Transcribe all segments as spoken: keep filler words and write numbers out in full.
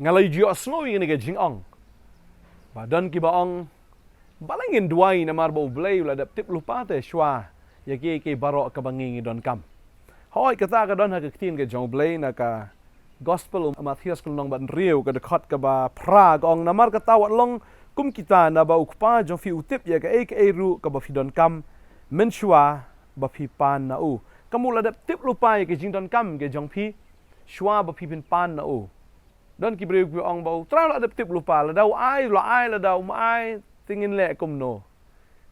Nga la ju sngew ïa kane ka jingong ba don kiba ong, balei ngin duwai namar ba U Blei u la dep tip lypa te shuwa ïa kiei kiei baroh kaba ngi ngi donkam. Hooid, kata ka don ha ka ktien ka jong U Blei na ka Gospel u Mathaios ka lynnong ba hynriew ka dkhot kaba phra ka ong, namar kata wat long kum kita, naba U Kpa jong phi u tip ïa kaei kaei ruh kaba phi donkam mynshuwa ba phi pan na u. Kumno u la dep tip lypa ïa ka jingdonkam ka jong phi shuwa ba phi phin pan na u. Don ki briew ki ong ba U Trai u la dep tip lypa, lada u ai u la ai, lada um ai te ngin leh kumno.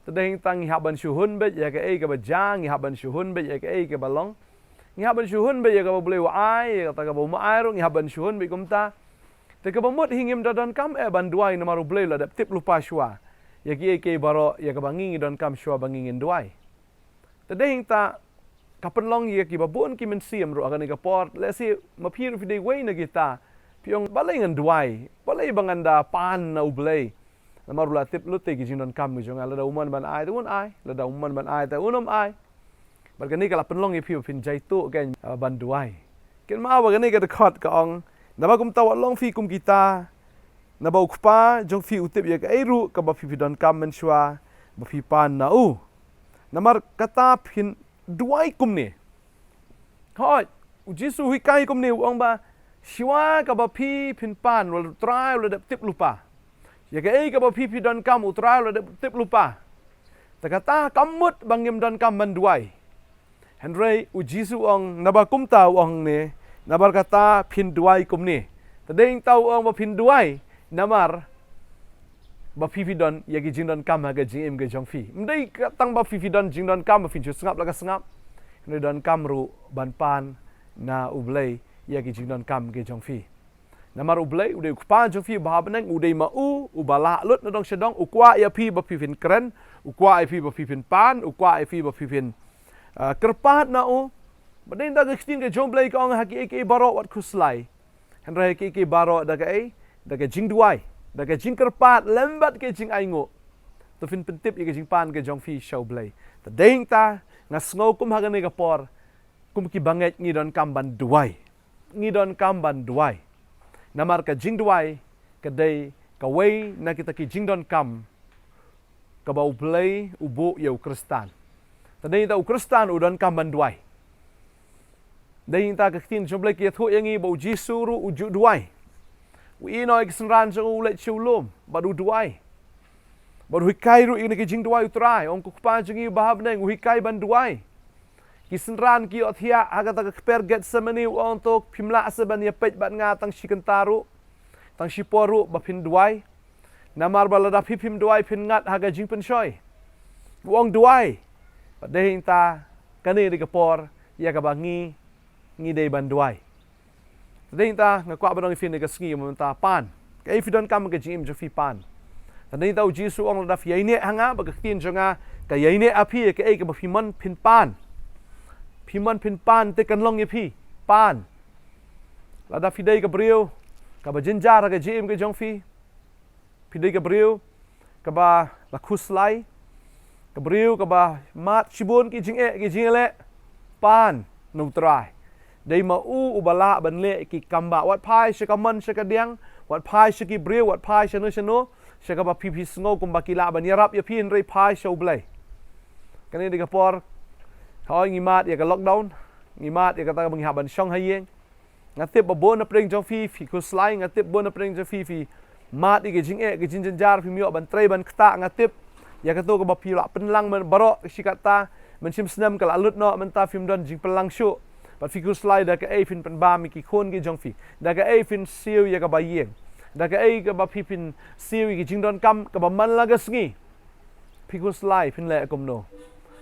Te dei hangta ngi hap ban shu hun beit ïa kaei kaba jia, ngi hap ban shu hun beit ïa kaei kaba long. Ngi hap ban shu hun beit ïa kaba U Blei u ai, ïa kata kaba um ai ruh ngi hap ban shu hun beit kumta. Te kaba mut hi ngim da donkam eh ban duwai namar U Blei u la dep tip lypa shuwa ïa kiei kiei baroh ïa kaba ngi ngi donkam shuwa ba ngi ngin duwai. Te dei hangta ka pynlong ïa kiba bun ki mynsiem ruh ha kane ka por, lehse ma phi ruh phi dei wei na kita, phi ong balei ngan duwai, balei ba ngan da pan na U Blei. Namar u la tip lut ïa ki jingdonkam ki jong nga, lada u mon ban ai te un ai, lada u mon ban ai te un ym ai. Bad kane ka la pynlong ïa phi ba phin jaituh kein, ah, ban duwai. Kynmaw ba kane ka dkhot ka ong, naba kumta wat long phi kum kita, naba U Kpa jong phi u tip ïa kaei ruh kaba phi phi donkam mynshuwa ba phi pan na u. Namar kata phin duwai kumne. Hooid, U Jisu u hikai kumne, u ong ba shuwa kaba phi phin pan, u la, U Trai u la dep tip lypa ïa kaei kaba phi phi donkam, U Trai u la dep tip lypa. Te kata kam mut ba ngim donkam ban duwai. Hynrei U Jisu u ong, naba kumta u ong ne, namar kata phin duwai kumne. Te dei hangta u ong ba phin duwai namar ba phi phi don ïa ki jingdonkam ha ka jingim ka jong phi. Ym dei ka tang ba phi phi don jingdonkam ba phin shu sngap la ka sngap, hynrei donkam ruh ban pan na U Blei ïa ki jingdonkam ki jong phi. Namar U Blei u dei U Kpa jong phi uba ha bneng, u dei ma u uba lah lut na dong sha dong, u kwah ïa phi ba phi phin kren, u kwah ïa phi ba phi phin pan, u kwah ïa phi ba phi phin, ah, kyrpad na u. Bad dei hangta ka ktien ka jong U Blei ka ong, ha kiei kiei baroh wat khuslai. Hynrei ha kiei kiei baroh da kaei, da ka jingduwai, da ka jingkyrpad lem bad ka jingainguh, to phin pyntip ïa ka jingpan ka jong phi sha U Blei. Te dei hangta nga sngew kum ha kane ka por, kum ki bangeit ngi donkam ban duwai. Ngi donkam ban duwai. Namar ka jingduwai ka dei kawei na kita ki jingdonkam kaba U Blei u buh ïa u Khristan. Te dei hangta u Khristan u donkam ban duwai. Dei hangta ka ktien jong U Blei ka ïathuh ïa ngi ba U Jisu ruh u ju duwai. U ïehnoh ïa ki synran jong u, u leit sha u lum bad u duwai. Bad u hikai ruh ïa kane ka jingduwai, U Trai, ong, ko Kpa jong ngi uba ha bneng, u hikai ban duwai. Ki synran ki ïohthiah ha kata ka kper Gethsemane, u ong, to phim lah shuh ban ïapeit bad nga tang shi kynta ruh, tang shi por ruh ba phin duwai. Namar ba lada phi phim duwai phin ngat ha ka jingpynshoi. U ong duwai. Bad dei hangta kane dei ka por ïa kaba ngi ngi dei ban duwai. Te dei hangta nga kwah ban ong ïa phi ha kane ka sngi mynta, pan. Kaei phi donkam ha ka jingim jong phi, pan. Te dei hangta U Jisu u ong lada phi ïaineh ha nga bad ka ktien jong nga ka ïaineh ha phi, ïa kaei kaba phi mon phin pan, phi mon phin pan te kan long ïa phi, pan. Lada phi dei ka briew kaba jynjar ha ka jingim ka jong phi, phi dei ka briew kaba la khuslai, ka briew kaba mad shibun ki jingeh ki jingïaleh, pan na U Trai. Dei ma u uba lah ban leh ki kambah. Wat phai sha ka mon sha ka diang, wat phai sha ki briew, wat phai shano shano, sha kaba phi phi sngew kumba ki lah ban ïarap ïa phi, hynrei phai sha U Blei. Kane dei ka por, hooid, ngi mad ïa ka lockdown, ngi mad ïa kata kaba ngi hap ban shong ha ïing. Nga tip ba bun na pdeng jong phi phi khuslai, nga tip bun na pdeng jong phi phi mad ïa ki jingeh ki jingjynjar, phim ïoh ban trei ban ktah. Nga tip ïa kato kaba phi la pynlang man baroh shi katta, mynshem snem ka la lut noh, mynta phim don jingpynlang shuh. Bad phi khuslai da kaei phin pynbam ïa ki khun ki jong phi, da kaei phin siew ïa kaba ïeng, da kaei kaba phi phin siew ïa ki jingdonkam kaba man la ka sngi. Phi khuslai phin leh kumno?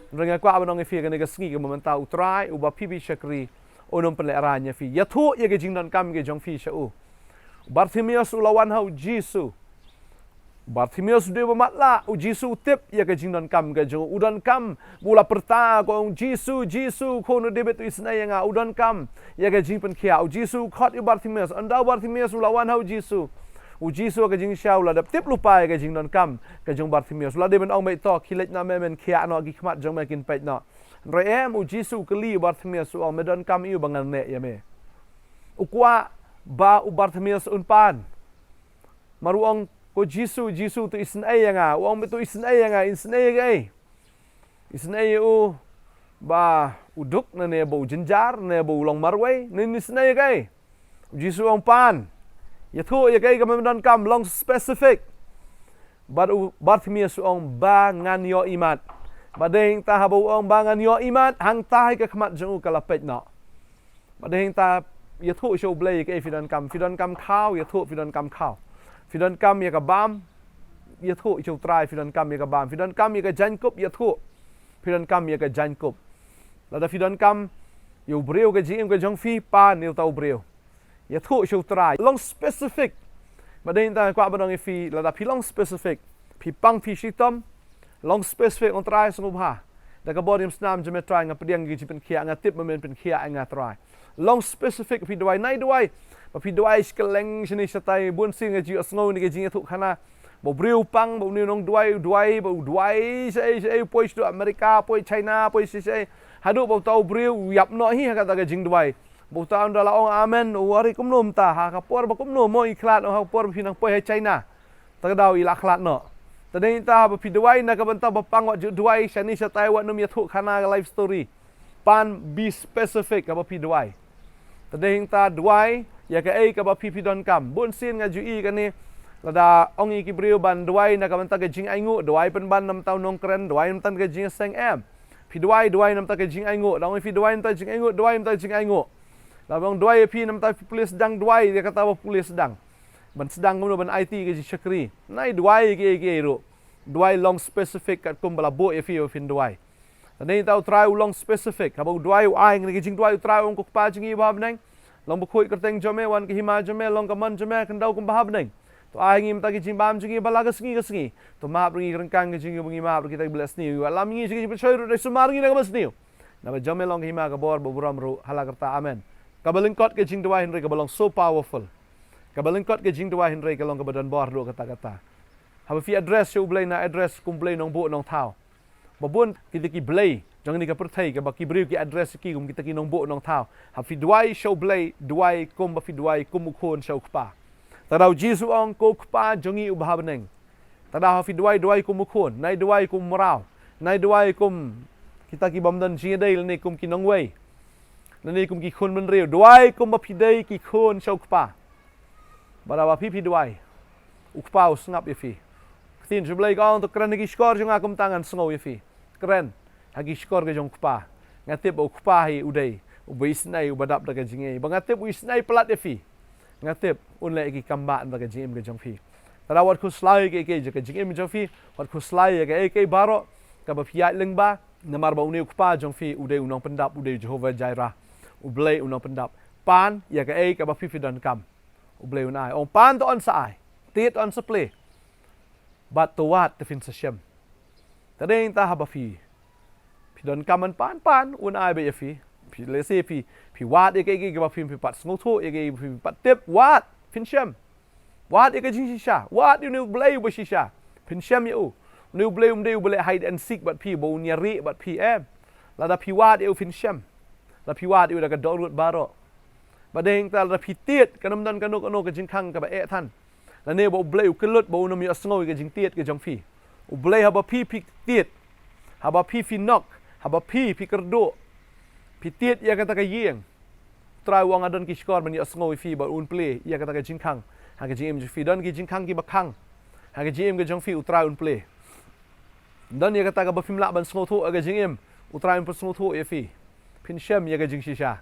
Hynrei nga kwah ban ong ïa phi ha kane ka sngi kaba mynta, U Trai uba phi phi shakri un ym pynlehraiñ ïa phi. Ïathuh ïa ki jingdonkam ki jong phi sha u. Bartimeus u la wan ha U Jisu. Bartimeus u dei ba matlah, U Jisu u tip ïa ki jingdonkam ki jong u. U donkam, u la pyrta, u ong, Jisu, Jisu, Khun u Dabid, isynei ïa nga. U donkam ïa ka jingpynkhiah. U Jisu u khot ïa u Bartimeus. Ynda u Bartimeus u la wan ha U Jisu, U Jisu ha ka jingshisha u la dep tip lypa ïa ka jingdonkam ka jong u Bartimeus. U la dei ban ong beit, to khie leit noh me, men khiah noh, ki khmat jong me kin peit noh. Hynrei em, U Jisu u kylli ïa u Bartimeus, u ong, me donkam aiu ba ngan neh ïa me? U kwah Ba u Bartimaeus un pan. Mar u ong, "Ko Jisu, Jisu, to isynei ïa nga." U ong, "To isynei ïa nga, isynei ïa kaei?" Isynei ïa u ba u duk, ne ba u jynjar, ne ba u long marwei, ne isynei ïa kaei? U Jisu u ong, "Pan. Ïathuh ïa kaei kaba me donkam, long specific." Bad u Bartimaeus u ong, "Ba ngan ïoh imat." Bad dei hangta haba u ong, "Ba ngan ïoh imat," hangta hi ka khmat jong u ka la peit noh. Bad dei hangta, ïathuh sha U Blei ïa kaei phi donkam. Phi donkam khaw, ïathuh phi donkam khaw. Phi donkam ïa ka bam, ïathuh sha U Trai phi donkam ïa ka bam. Phi donkam ïa ka jaiñkup, ïathuh phi donkam ïa ka jaiñkup. Lada phi donkam ïa u briew ka jingim ka jong phi, pan ïa uta u briew. Ïathuh sha U Trai. Long specific. Bad dei hangta kwah ban ong ïa phi, lada phi long specific, phi pang phi shitom, long specific, ong Trai, sngewbha, da ka bor ïam snam jong me Trai, nga pdiang ïa ka jingpynkhiah, nga tip ba men pynkhiah ïa nga Trai. Long specific, phi duwai, nai duwai. Ba phi duwai skylleng shane shatai, bun sien nga ju ïohsngew ïa ka jingïathuhkhana ba u briew u pang, ba une u nongduwai u duwai, ba u duwai shaei shaei, u poi shaduh America, poi China, poi shaei shaei. Haduh ba uta u briew u ïap noh hi ha kata ka jingduwai. Ba uta un da la ong amen, u ong, "Kumno mynta, ha ka por ba kumno mo i khlad, ha ka por ba phi nang poi ha China? Ta ka daw i la khlad noh." Te dei hangta haba phi duwai na ka bynta ba pang, wat ju duwai shane shatai, wat nym ïathuhkhana ka life story. Pan, be specific haba phi duwai. Te dei hangta duwai ïa kaei kaba phi phi donkam. Bun sien nga ju ïohi kane, lada ong ïa ki briew ban duwai na ka bynta ka jingainguh, duwai pynban na ka bynta u nongkren, duwai na ka bynta ka jingïaseng, em. Phi duwai, duwai na ka bynta ka jingainguh. Lada ong ïa phi duwai na ka bynta ka jingainguh, duwai na ka bynta ka jingainguh. Lada ong duwai ïa phi na ka bynta phi pule sdang, duwai ïa kata ba pule sdang. Ban sdang kumno, ban aiti ka jingshakri. Nai duwai ïa kiei kiei ruh. Duwai long specific katkum ba la buh ïa phi ba phin duwai. Te dei hangta U Trai u long specific. Haba u duwai u ai, ngi ka jingduwai, U Trai u ong, "Ko Kpa jong ngi ba ha bneng, long bakhuid kyrteng jong me, wan ka hima jong me, long ka mon jong me ha khyndew kumba ha bneng. To ai ngi mynta ka jingbam jong ngi ba la ka sngi ka sngi. To map ruh ïa ngi ryngkang ka jong ngi ba ngi map ruh ïa kita kiba leh sniew. Wat lam ïa ngi sha ka jingsumar, hynrei sumar ïa ngi na kaba sniew." Naba jong me long ka hima, ka bor bad u burom ruh ha la karta. Amen. Kaba lyngkot ka jingduwai hynrei kaba long so powerful. Kaba lyngkot ka jingduwai hynrei ka long kaba donbor ruh katta katta. Haba phi address sha U Blei, nai address kum Blei Nongbuh Nongthaw. Ba bun kita ki blei jong kane ka pyrthei kaba ki briew ki address ïa ki kum kita ki nongbuh nongthaw. Haba phi duwai sha U Blei, duwai kumba phi duwai kum u khun sha u kpa. Te da U Jisu u ong, "Ko Kpa jong ngi uba ha bneng." Te da haba phi duwai, duwai kum u khun, nai duwai kum u mraw, nai duwai kum kita ki bym don jingïadei lane kum ki nongwei, lane kum ki khun bynriew. Duwai kumba phi dei ki khun sha u Kpa. Bad haba phi phi duwai, u Kpa u sngap ïa phi. Ka ktien jong U Blei ka ong, "To kren ha ki shkor jong nga kumta ngan sngew ïa phi." Kren ha ki shkor ka jong u Kpa. Nga tip ba u Kpa hi u dei uba isynei, uba dap da ka jingïeit. Ba nga tip u isynei palat ïa phi. Nga tip un leh ïa ki kam ba na ka jingim ka jong phi. Te da wat khuslai ïa kaei kaei jong ka jingim jong phi, wat khuslai ïa kaei kaei baroh kaba phi ïaid lyngba, namar ba une u Kpa jong phi u dei u nongpyndap, u dei u Jehovah Jireh, U Blei u nongpyndap. Pan ïa kaei kaba phi phi donkam, U Blei un ai. Ong pan, to yn sa ai. Tied, to yn sa plie. Bad to wad, to phin sa shem. Te dei hangta haba phi phi donkam ban pan, pan, un ai beit ïa phi. Phi, let's say, phi phi wad ïa kaei kaei kaba phi phi pat sngewthuh, ïa kaei phi phi pat tip, wad, phin shem. Wad ïa ka jingshisha, wad ïa une U Blei uba shisha, phin shem ïa u. Une U Blei um dei uba leh hide and seek bad phi, ba un ïa rieh bad phi, em. Lada phi wad ïa u phin shem. Lada phi wad ïa u da ka dohnud baroh. Bad dei hangta lada phi tied, kan ym don kano kano ka jingkhang kaba eh than. Lane ba U Blei u kyllut ba un ym ïohsngew ïa ka jingtied ka jong phi. U Blei haba phi phi tied, haba phi phi nok, haba phi phi kyrduh, phi tied ïa kata ka ïing, U Trai u ong, nga don ki shkor ban ïohsngew ïa phi bad un plie ïa kata ka jingkhang ha ka jingim jong phi. Don ki jingkhang kiba khang ha ka jingim ka jong phi, U Trai un plie. Don ïa kata kaba phim lah ban sngewthuh ha ka jingim, U Trai un pynsngewthuh ïa phi. Phin shem ïa ka jingshisha.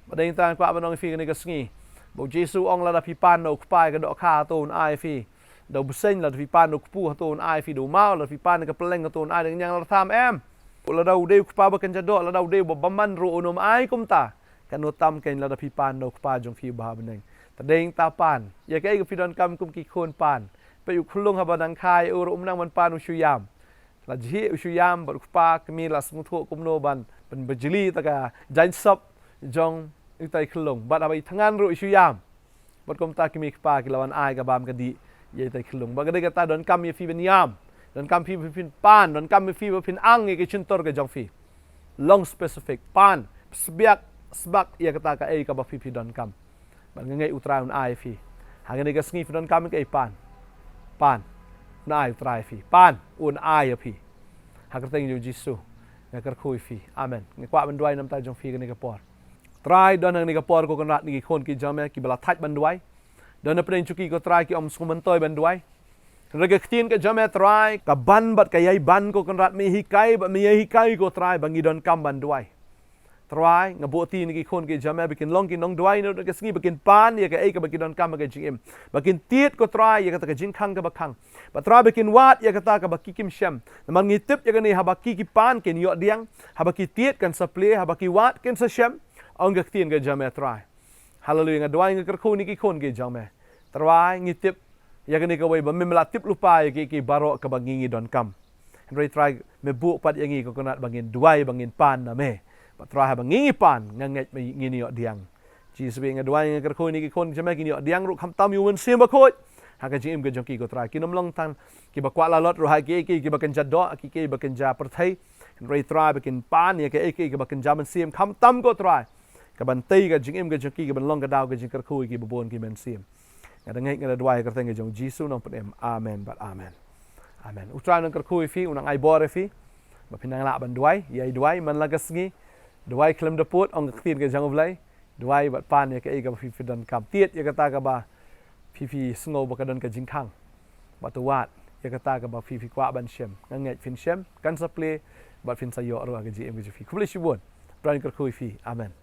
Bad dei hangta kwah ban ong ïa phi kane ka sngi, ba U Jisu u ong lada phi pan na u kpa ïa ka dohkha, hato un ai ïa phi? Da u bseiñ, lada phi pan na u kpu, hato un ai ïa phi? Da u maw, lada phi pan na ka pylleng, hato un ai da ka ñianglartham? Em. Lada u dei u Kpa bakynja doh, lada u dei uba bymman ruh un ym ai kumta. Katno tam keiñ lada phi pan na u Kpa jong phi uba ha bneng. Te dei hangta pan. Ïa kaei ka phi donkam kum ki khun, pan. Peit u khyllung haba nang kha ïa u ruh um nang ban pan u shu ïam. La jhieh u shu ïam bad u kpa, kmie la sngewthuh kumno ban pynbajli ïa ka jaiñsop jong itai khyllung. Bad haba i thngan ruh i shu ïam. Bad kumta kmie kpa ki la wan ai ka bam ka dih ïa itai khyllung. Bad ka dei kata, donkam ïa phi ban ïam, donkam phi ba phin pan, donkam ïa phi ba phin ang ïa ka shyntur ka jong phi. Long specific, pan, sbiak, sbak ïa kata kaei kaba phi phi donkam. Nga ngeit U Trai un ai ïa phi. Ha kane ka sngi phi donkam ïa kaei, pan. Pan. Un ai U Trai ïa phi. Pan. Un ai ïa phi. Ha ka kyrteng jong U Jisu nga kyrkhu ïa phi. Amen. Nga kwah ban duwai namar jong phi kane ka por. Trai, don ha kane ka por ko Kynrad kine ki khun ki jong me kiba la thait ban duwai. Don hapdeng jong ki ko Trai ki ym sngewmyntoi ban duwai. Hynrei ka ktien ka jong me Trai, ka ban bad ka ïai ban ko Kynrad, me hikai bad me ïai hikai ko Trai ba ngi donkam ban duwai. Trai, nga buh ïa kine ki khun ki jong me ba kin long ki nongduwai na kane ka sngi, ba kin pan ïa kaei kaba ki donkam ha ka jingim. Ba kin tied ko Trai ïa kata ka jingkhang kaba khang. Bad Trai, ba kin wad ïa kata kaba ki kim shem. Namar ngi tip ïa kane, haba ki ki pan kin ïoh pdiang, haba ki tied kan sa plie, haba ki wad kin sa shem. Ong ka ktien ka jong me Trai. Haleluia, nga duwai nga kyrkhu ïa kine ki khun ki jong me. Trai, ngi tip ïa kane kawei ba mem la tip lypa ïa kiei kiei baroh kaba ngi ngi donkam. Hynrei Trai, me buh pat ïa ngi ko Kynrad ba ngin duwai, ba ngin pan na me. Bad Trai, haba ngi ngi pan, nga ngeit ba ngin ïoh pdiang. Jisu, nga duwai nga kyrkhu ïa kine ki khun ki jong me, kin ïoh pdiang ruh khamtam ïa U Mynsiem Bakhuid ha ka jingim ka jong ki ko Trai. Kin ym long tang kiba kwah lalot ruh ha kiei kiei kiba kynja doh, kiei kiei ba kynja pyrthei. Hynrei Trai, ba kin pan ïa kaei kaei kaba kynja mynsiem, khamtam ko Trai, kaban tei ka jingim ka jong ki, kaban long ka daw ka jingkyrkhu ïa kiba bun ki mynsiem. Nga da ngeit, nga da duwai ha ka kyrteng ka jong U Jisu, Nongpynim. Amen bad amen. Amen. U Trai un nang kyrkhu ïa phi, un nang ai bor ïa phi. Ba phin nang lah ban duwai, ïai duwai man la ka sngi. Duwai khlem da pud, ong ka ktien ka jong U Blei. Duwai bad pan ïa kaei kaba phi phi donkam. Tied ïa kata kaba phi phi sngew ba ka don ka jingkhang. Bad to wad ïa kata kaba phi phi kwah ban shem. Nga ngeit phin shem, kan sa plie, bad phin sa ïoh ruh ha ka jingim ka jong phi. Khublei shibun. U Trai un kyrkhu ïa phi. Amen.